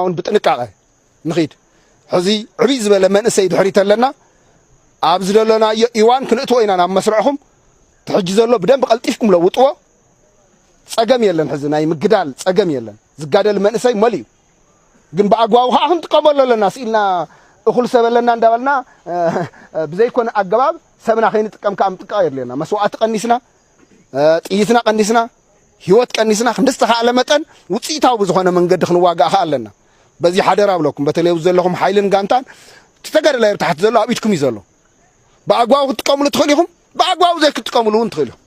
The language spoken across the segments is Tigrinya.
እውን ብጥንቃቐ ንኺድ። ሕዚ ዕብይ ዝበለ መንእሰይ ድሕሪት ኣለና። ኣብ ዝደለናዮ ኢዋን ክንእትዎ ኢና ናብ መስርዕኹም። እቲ ሕጂ ዘሎ ብደንብ ቀልጢፍኩም ለውጥዎ። ጸገም የለን፣ ሕዚ ናይ ምግዳል ጸገም የለን። ዝጋደል መንእሰይ መሊኡ። ግን ብኣግባቡ ከዓ ክንጥቀመሉ ኣለና። ስኢልና እኹል ሰብ ኣለና እንዳበልና፣ እ፣ እ፣ ብዘይኮነ ኣገባብ ሰብና ከይንጥቀም ከዓ ምጥንቃቕ የድልየና። መስዋእቲ ቀኒስና፣ እ፣ ጥይትና ቀኒስና፣ ህይወት ቀኒስና፣ ክንዲ ዝተኻእለ መጠን ውፅኢታዊ ብዝኾነ መንገዲ ክንዋጋእ ከዓ ኣለና። በዚ ሓደራ ብለኩም፣ በተለይ ኣብዚ ዘለኹም ሓይልን ጋንታን፣ እቲ ተጋደላይ ኣብ ታሕቲ ዘሎ ኣብ ኢድኩም እዩ ዘሎ። ብኣግባቡ ክትጥቀምሉ ትኽእሉ ኢኹም፣ ብኣግባቡ ዘይክትጥቀምሉ እውን ትኽእሉ ኢኹም።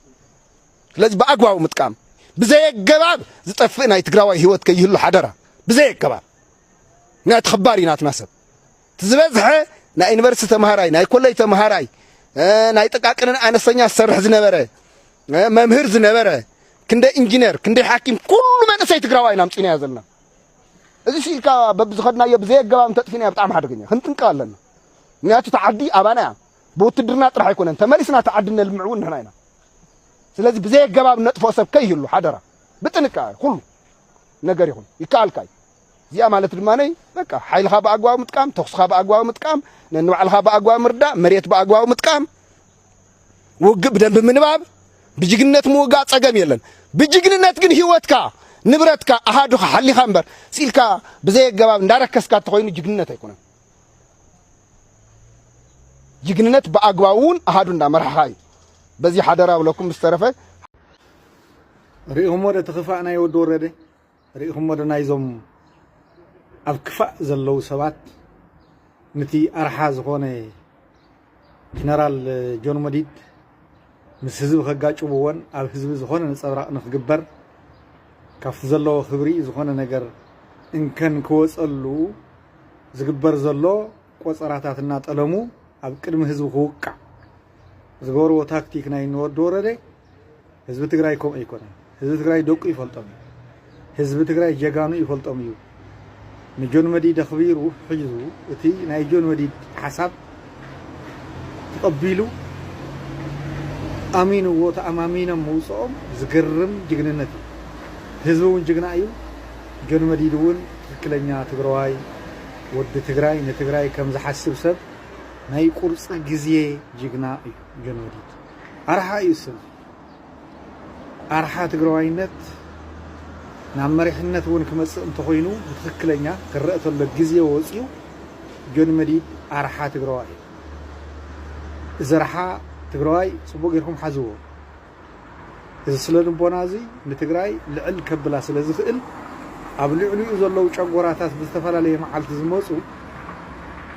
ስለዚ ብኣግባቡ ምጥቃም፣ ብዘየገባብ ዝጠፍእ ናይ ትግራዋይ ህይወት ከይህሉ ሓደራ። ብዘየገባብ፣ ምክንያቱ ክባር እዩ ናትና ሰብ። እቲ ዝበዝሐ ናይ ዩኒቨርሲቲ ተምሃራይ፣ ናይ ኮሌጅ ተምሃራይ፣ እ፣ ናይ ጥቃቅንን ኣነስተኛ ዝሰርሕ ዝነበረ፣ እ፣ መምህር ዝነበረ፣ ክንደይ ኢንጂነር፣ ክንደይ ሓኪም፣ ኩሉ መንእሰይ ትግራዋይ ኢና ኣምፂእናዮ ዘለና። እዚ ስኢልካ በብዝኸድናዮ ብዘየገባብ እንተጥፊናዮ ብጣዕሚ ሓደገኛ። ክንጥንቀቕ ኣለና። ምክንያቱ እቲ ዓዲ ኣባና እያ። ብውትድርና ጥራሕ ኣይኮነን። ተመሊስና እቲ ዓዲ ነልምዕ እውን ንሕና ኢና። ስለዚ ብዘየገባብ ነጥፍኦ ሰብ ከይህሉ ሓደራ። ብጥንቃቐ ኩሉ ነገር ይኹን ይከኣልካ እዩ። እዚኣ ማለት ድማ ነይ በቃ ሓይልኻ ብኣግባቡ ምጥቃም፣ ተኹስኻ ብኣግባቡ ምጥቃም፣ ነንባዕልኻ ብኣግባቡ ምርዳእ፣ መሬት ብኣግባቡ ምጥቃም፣ ውግእ ብደንቢ ምንባብ፣ ብጅግንነት ምውጋእ ጸገም የለን። ብጅግንነት ግን ህይወትካ፣ ንብረትካ፣ ኣሃዱኻ ሓሊኻ እምበር፣ ስኢልካ ብዘየገባብ እንዳረከስካ እንተኾይኑ ጅግንነት ኣይኮነን። ጅግንነት ብኣግባቡ እውን ኣሃዱ እንዳመርሓኻ እዩ። በዚ ሓደራ ብለኩም። ብዝተረፈ ርኢኹሞ ዶ እቲ ክፋእ ናይ ወዲ ወረደ? ርኢኹሞ ዶ ናይዞም ኣብ ክፋእ ዘለዉ ሰባት? ንቲ ኣርሓ ዝኾነ ጀነራል ጆን መዲድ ምስ ህዝቢ ከጋጭውዎን ኣብ ህዝቢ ዝኾነ ነጸብራቕ ንክግበር ካብቲ ዘለዎ ክብሪ ዝኾነ ነገር እንከን ክወጸሉ ዝግበር ዘሎ ቆጸራታት እናጠለሙ ኣብ ቅድሚ ህዝቢ ክውቃዕ ዝገበርዎ ታክቲክ ናይ ንወዲ ወረደ ህዝቢ ትግራይ ከምኡ ኣይኮነን። ህዝቢ ትግራይ ደቁ ይፈልጦም እዩ። ህዝቢ ትግራይ ጀጋኑ ይፈልጦም እዩ። ንጆን መዲድ ኣኽቢሩ ሒዙ እቲ ናይ ጆን መዲድ ሓሳብ ተቐቢሉ ኣሚንዎ ተኣማሚኖም ምውፅኦም ዝገርም ጅግንነት እዩ። ህዝቢ እውን ጅግና እዩ። ጆን መዲድ እውን ትኽክለኛ ትግራዋይ፣ ወዲ ትግራይ፣ ንትግራይ ከም ዝሓስብ ሰብ ናይ ቁርፂ ግዜ ጅግና እዩ ጆን መዲድ። ኣርሓ እዩ ስም ኣርሓ ትግራዋይነት ናብ መሪሕነት እውን ክመፅእ እንተኾይኑ ብትኽክለኛ ክረአ ተሎ ግዜ ወፂኡ ጆን መዲድ ኣርሓ ትግራዋይ እዩ። እዚ ኣርሓ ትግራዋይ ፅቡቅ ጌርኩም ሓዝዎ። እዚ ስለ ልቦና እዚ ንትግራይ ልዕል ከብላ ስለ ዝኽእል ኣብ ልዕሊኡ ዘለዉ ጨጎራታት ብዝተፈላለየ መዓልቲ ዝመፁ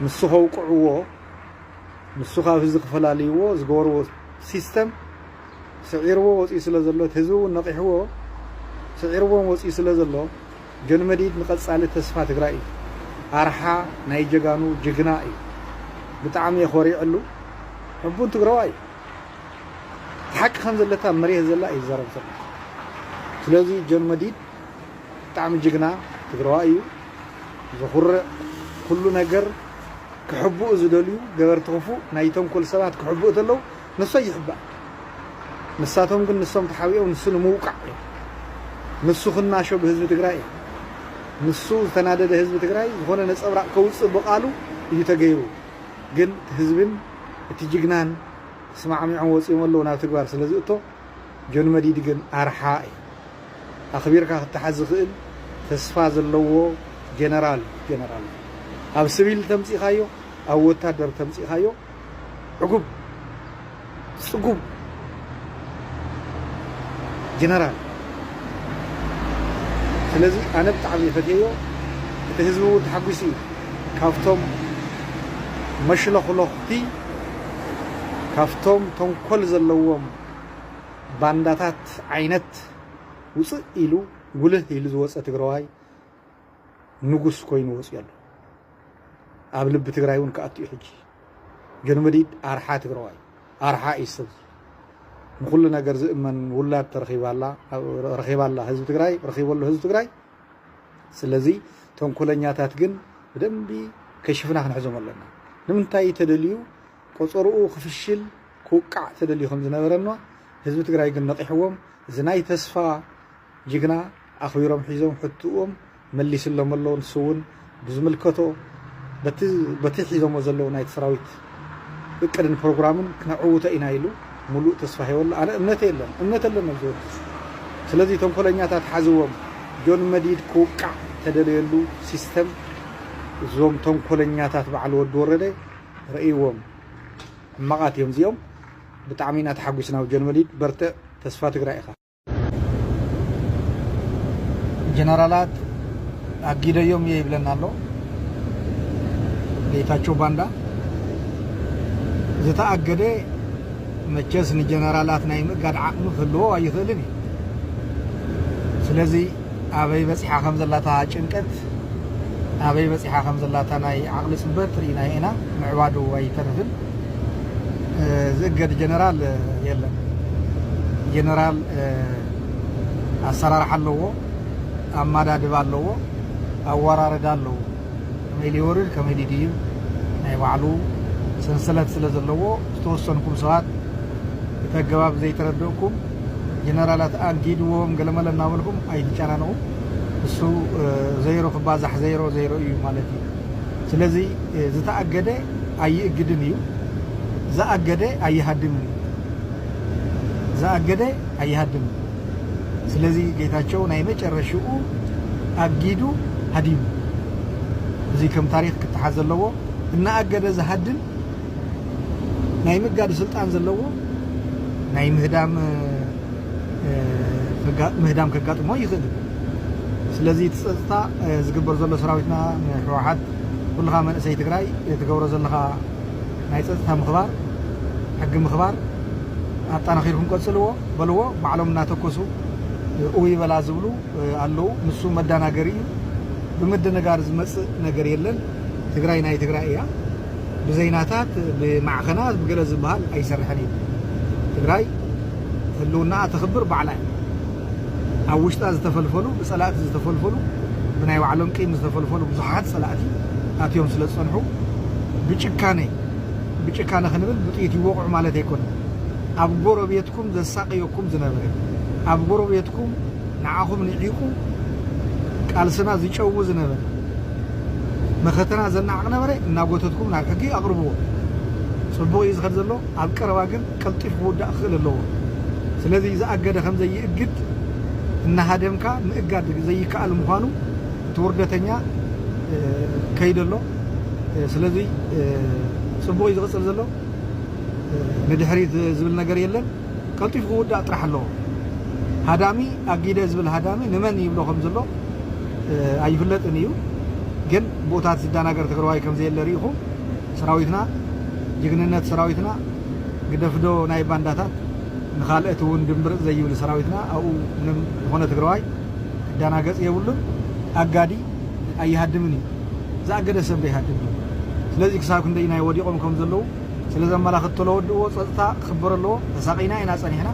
ንሱ ከውቅዕዎ ንሱ ካብ ህዝቢ ክፈላልይዎ ዝገበርዎ ሲስተም ስዒርዎ ወፂኡ ስለ ዘሎ እቲ ህዝቢ እውን ነቒሕዎ ስዒርዎም ወፂኡ ስለ ዘሎ ጆን መዲድ ንቐፃሊ ተስፋ ትግራይ እዩ። ኣርሓ ናይ ጀጋኑ ጅግና እዩ። ብጣዕሚ እየ ኮሪዐሉ። ሕቡን ትግራዋይ እዩ። እቲ ሓቂ ከም ዘለታ መሬት ዘላ እዩ ዝዛረብ ዘሎ። ስለዚ ጆን መዲድ ብጣዕሚ ጅግና ትግራዋይ እዩ። ዘኹርዕ ኩሉ ነገር ክሕብኡ ዝደልዩ ገበርቲ ክፉእ ናይ ተንኮል ሰባት ክሕብኡ ተለው ንሶ ይሕባእ። ንሳቶም ግን ንሶም ተሓቢኦም ንሱ ንምውቃዕ እዮም። ንሱ ክናሾ ብህዝቢ ትግራይ እዮም። ንሱ ዝተናደደ ህዝቢ ትግራይ ዝኾነ ነፀብራቕ ከውፅእ ብቓሉ እዩ ተገይሩ። ግን እቲ ህዝብን እቲ ጅግናን ተስማዕሚዖም ወፂኦም ኣለዉ ናብ ተግባር ስለ ዝእቶ ጆን መዲድ ግን ኣርሓ እዩ። ኣኽቢርካ ክትሓዝ ዝኽእል ተስፋ ዘለዎ ጀነራል ጀነራል ኣብ ስቪል ተምፂኻዮ ኣብ ወታደር ተምፂኻዮ ዕጉብ ፅጉብ ጀነራል። ስለዚ ኣነ ብጣዕሚ ፈትየዮ። እቲ ህዝቢ እውን ተሓጒሱ እዩ። ካብቶም መሽለኽለኽቲ ካብቶም ተንኮል ዘለዎም ባንዳታት ዓይነት ውፅእ ኢሉ ጉልህ ኢሉ ዝወፀ ትግራዋይ ንጉስ ኮይኑ ወፅኡ ኣሎ። ኣብ ልቢ ትግራይ እውን ክኣቱ እዩ። ሕጂ ጆን መዲድ ኣርሓ ትግራዋይ ኣርሓ እዩ። ሰብ ንኩሉ ነገር ዝእመን ውላድ ተረኺባላ ረኺባላ ህዝቢ ትግራይ ረኺበሉ ህዝቢ ትግራይ። ስለዚ ተንኮለኛታት ግን ብደንቢ ከሽፍና ክንሕዞም ኣለና። ንምንታይ ተደልዩ ቆፀርኡ ክፍሽል ክውቃዕ ተደልዩ ከም ዝነበረና ህዝቢ ትግራይ ግን ነቂሕዎም። እዚ ናይ ተስፋ ጅግና ኣኽቢሮም ሒዞም ሕትዎም መሊስሎም ኣሎ። ንሱ እውን ብዝምልከቶ በቲ በቲ ሒዞሞ ዘለዉ ናይቲ ሰራዊት እቅድን ፕሮግራምን ክነዕውቶ ኢና ኢሉ ሙሉእ ተስፋ ሂበሉ። ኣነ እምነት የለን፣ እምነት የለን ኣብዚ ወዲ። ስለዚ ተንኮለኛታት ሓዝዎም። ጆን መዲድ ክውቃዕ ተደለየሉ ሲስተም እዞም ተንኮለኛታት በዓል ወዲ ወረደ ረእይዎም። ሕማቓት እዮም እዚኦም። ብጣዕሚ ኢና ተሓጒስና ብጆን መዲድ። በርትዕ፣ ተስፋ ትግራይ ኢኻ። ጀነራላት ኣጊደዮም እየ ይብለና ኣሎ ጌታቸው ባንዳ። ዝተኣገደ መቸስ ንጀነራላት ናይ ምእጋድ ዓቕሚ ክህልዎ ኣይኽእልን እዩ። ስለዚ ኣበይ በጺሓ ከም ዘላታ ጭንቀት፣ ኣበይ በጺሓ ከም ዘላታ ናይ ዓቕሊ ጽበት ርኢና ኢና። ምዕባዱ ኣይተርፍን። እ፣ ዝእገድ ጀነራል የለን። ጀነራል፣ እ፣ ኣሰራርሓ ኣለዎ፣ ኣመዳድባ ኣለዎ፣ ኣወራርዳ ኣለዎ። ከመይ ኢሉ ይወርድ፣ ከመይ ኢሉ ይድይብ ናይ ባዕሉ ሰንሰለት ስለ ዘለዎ፣ ዝተወሰንኩም ሰባት እቲ ኣገባብ ዘይተረደእኩም፣ ጀነራላት ኣጊድዎም ገለመለ እናበልኩም ኣይትጨናነቑ። እሱ፣ እ፣ ዜሮ ክባዛሕ ዜሮ፣ ዜሮ እዩ ማለት እዩ። ስለዚ፣ እ፣ ዝተኣገደ ኣይእግድን እዩ፣ ዝኣገደ ኣይሃድምን እዩ። ዝኣገደ ኣይሃድምን። ስለዚ ጌታቸው ናይ መጨረሽኡ ኣጊዱ ሃዲሙ። እዚ ከም ታሪኽ ክተሓዝ ዘለዎ። እናኣገደ ዝሃድም ናይ ምእጋድ ስልጣን ዘለዎ ናይ ምህዳም፣ እ፣ ከጋ-፣ ምህዳም ከጋጥሞ ይኽእል። ስለዚ እቲ ጸጥታ፣ እ፣ ዝግበር ዘሎ ሰራዊትና ንህወሓት፣ ኩልኻ መንእሰይ ትግራይ ትገብሮ ዘለኻ ናይ ጸጥታ ምኽባር፣ ሕጊ ምኽባር ኣጠናኺርኩም ቀጽልዎ፣ በልዎ። ባዕሎም እናተኮሱ፣ እ፣ እውይ በላ ዝብሉ፣ እ፣ ኣለዉ። ንሱ መዳናገሪ እዩ። ብምድንጋር ዝመጽእ ነገር የለን። ትግራይ ናይ ትግራይ እያ። ብዘይናታት፣ ብማዕኸናት፣ ብገለ ዝበሃል ኣይሰርሕን እዩ። ትግራይ ህልውናኣ ተኽብር ባዕላ እያ። ኣብ ውሽጣ ዝተፈልፈሉ፣ ብጸላእቲ ዝተፈልፈሉ፣ ብናይ ባዕሎም ቂም ዝተፈልፈሉ ብዙሓት ጸላእቲ ኣትዮም ስለ ዝጸንሑ፣ ብጭካነ፣ ብጭካነ ክንብል ብጥይት ይወቕዑ ማለት ኣይኮነን። ኣብ ጎረቤትኩም ዘሳቕየኩም ዝነበረ፣ ኣብ ጎረቤትኩም ንዓኹም ንዒቑ ቃልስና ዝጨው ዝነበረ፣ መኸተና ዘናዕቕ ነበረ፣ እናጎተትኩም ናብ ሕጊ ኣቕርብዎ። ጽቡቕ እዩ ዝኸድ ዘሎ፣ ኣብ ቀረባ ግን ቀልጢፉ ክውዳእ ክኽእል ኣለዎ። ስለዚ ዝኣገደ ከም ዘይእግድ እናሃደምካ ምእጋድ ዘይከኣል ምዃኑ እቲ ውርደተኛ፣ እ፣ ከይደ ኣሎ። እ፣ ስለዚ፣ እ፣ ጽቡቕ እዩ ዝቕጽል ዘሎ። እ፣ ንድሕሪት ዝብል ነገር የለን። ቀልጢፉ ክውዳእ ጥራሕ ኣለዎ። ሃዳሚ ኣጊደ ዝብል ሃዳሚ ንመን ይብሎ ከም ዘሎ፣ እ፣ ኣይፍለጥን እዩ። ግን ብኡታት ዝደናገር ትግራዋይ ከም ዘየለ ርኢኹም። ሰራዊትና፣ ጅግንነት ሰራዊትና፣ ግደፍዶ ናይ ባንዳታት፣ ንኻልኦት እውን ድምብርጽ ዘይብል ሰራዊትና፣ ኣብኡ ምንም ዝኾነ ትግራዋይ ክደናገጽ የብሉን። ኣጋዲ ኣይሃድምን እዩ። ዝኣገደ ሰብ ዶ ይሃድም እዩ? ስለዚ ክሳብ ክንደይናይ ወዲቖም ከም ዘለዉ ስለ ዘመላኽት ተለወድእዎ። ጸጥታ ክኽበር ኣለዎ። ተሳቒና ኢና ጸኒሕና።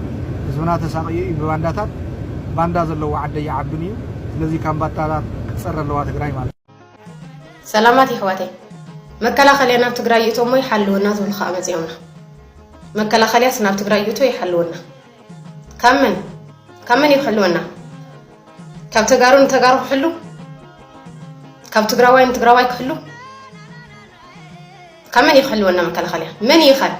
ህዝብና ተሳቒዩ እዩ ብባንዳታት። ባንዳ ዘለዎ ዓዲ ኣይዓብን እዩ። ስለዚ ካብ ባንዳታት ክትጸሪ ኣለዋ ትግራይ ማለት እዩ። ሰላማት የሕዋተይ። መከላኸልያ ናብ ትግራይ ይእቶ እሞ ይሓልወና ዝብሉ ከዓ መፂኦምና። መከላኸልያስ ናብ ትግራይ ይእቶ ይሓልወና። ካብ መን? ካብ መን እዩ ክሕልወና? ካብ ተጋሩ ንተጋሩ ክሕሉ? ካብ ትግራዋይ ንትግራዋይ ክሕሉ? ካብ መን እዩ ክሕልወና መከላኸልያ? መን እዩ ኻል?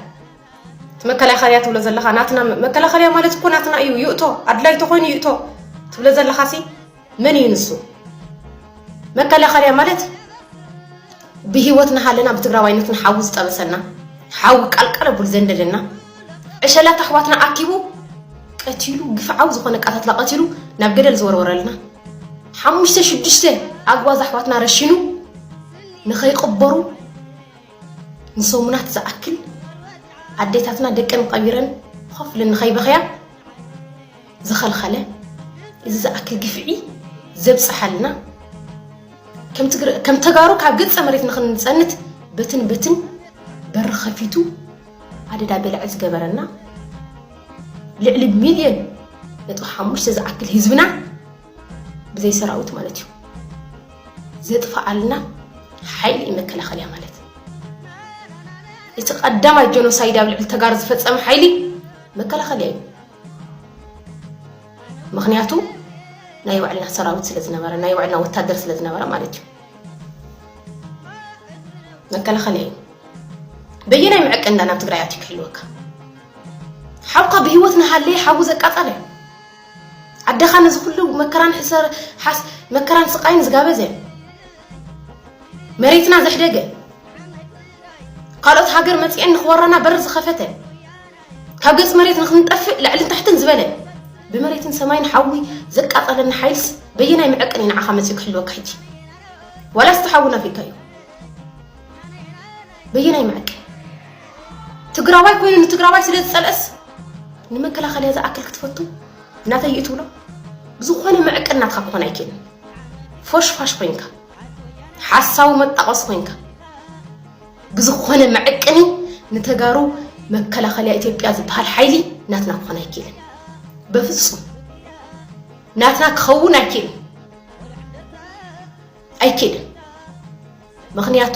እቲ መከላኸልያ ትብሎ ዘለኻ ናትና መ-፣ መከላኸልያ ማለት እኮ ናትና እዩ። ይእቶ፣ ኣድላይ ተኾይኑ ይእቶ ትብሎ ዘለኻሲ መን እዩ ንሱ? መከላኸልያ ማለት ብህይወት እናሃለና ብትግራዋይነትና ሓዊ ዝጠበሰና፣ ሓዊ ቃልቃል ኣቡሉ ዘንደደና፣ ዕሸላት ኣሕዋትና ኣኪቡ ቀቲሉ፣ ግፍዓዊ ዝኾነ ኣቃታትላ ቀቲሉ ናብ ገደል ዝወርወረልና፣ ሓሙሽተ ሽዱሽተ ኣግባዝ ኣሕዋትና ረሺኑ ንኸይቕበሩ ንሰሙናት ዝኣክል ኣዴታትና ደቀን ቀቢረን ኮፍ ኢለን ንኸይበኽያ ዝኸልኸለ፣ እዚ ዝኣክል ግፍዒ ዘብፀሓልና፣ ከም ትግረ-፣ ከም ተጋሩ ካብ ገፀ መሬት ንኽንፀንት በትን በትን በሪ ኸፊቱ ኣደዳ በላዒ ዝገበረና፣ ልዕሊ ሚልዮን ነጥቢ ሓሙሽተ ዝኣክል ህዝብና ብዘይ ሰራዊት ማለት እዩ ዘጥፍኣልና ሓይሊ እዩ መከላኸልያ ማለት። እቲ ቀዳማይ ጀኖሳይድ ኣብ ልዕሊ ተጋሩ ዝፈጸመ ሓይሊ መከላኸልያ እዩ። ምኽንያቱ ናይ ባዕልና ሰራዊት ስለ ዝነበረ፣ ናይ ባዕልና ወታደር ስለ ዝነበረ ማለት እዩ። መከላኸሊ እዩ። በየናይ መዐቀን እንዳ ናብ ትግራይ ኣትዩ ክሕልወካ? ሓውካ ብህይወት ንሃለየ ሓዊ ዘቃጸለ፣ ዓደኻ ነዚ ኩሉ መከራን ሕሰር ሓስ መከራን ስቃይን ዝጋበዘ፣ መሬትና ዘሕደገ፣ ካልኦት ሃገር መጺኤን ንክወራና በር ዝኸፈተ፣ ካብ ገጽ መሬት ንክንጠፍእ ልዕልን ታሕትን ዝበለ፣ ብመሬትን ሰማይን ሓዊ ዘቃጸለና ሓይልስ በየናይ መዐቀን እዩ ንዓኻ መጺኡ ክሕልወካ ሕጂ? ዋላስ እቲ ሓዊ ናፊካ እዩ? በየናይ መዐቀን? ትግራዋይ ኮይኑ ንትግራዋይ ስለ ዝጸልእስ ንመከላኸልያ ዝኣክል ክትፈቱ እናተይ ትብሎ? ብዝኾነ መዐቀን ናትካ ክኾን ኣይክእልን። ፎሽፋሽ ኮይንካ፣ ሓሳዊ መጣቆስ ኮይንካ፣ ብዝኾነ መዐቀኒ ንተጋሩ መከላኸልያ ኢትዮጵያ ዝበሃል ሓይሊ ናትና ክኾን ኣይክእልን። በፍጹም ናትና ክኸውን ኣይክእልን። ኣይክእልን። ምኽንያቱ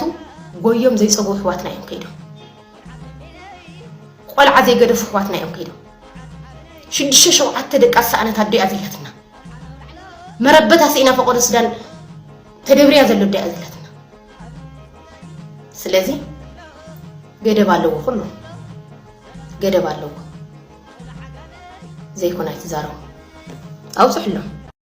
ጎዮም ዘይጸግቡ ኣሕዋትና እዮም ከይዶም። ቆልዓ ዘይገደፉ ኣሕዋትና እዮም ከይዶም። ሽዱሽተ ሸውዓተ ደቃ ዝሰኣነት ኣዶ እያ ዘለትና። መረበት ኣስኢና ፈቐዶ ሱዳን ተደብርያ ዘሎ ኣዶ እያ ዘለትና። ስለዚ ገደብ ኣለዎ፣ ኩሉ ገደብ ኣለዎ። ዘይኮነ ኣይትዛረቡ። ኣውፅሕሎም።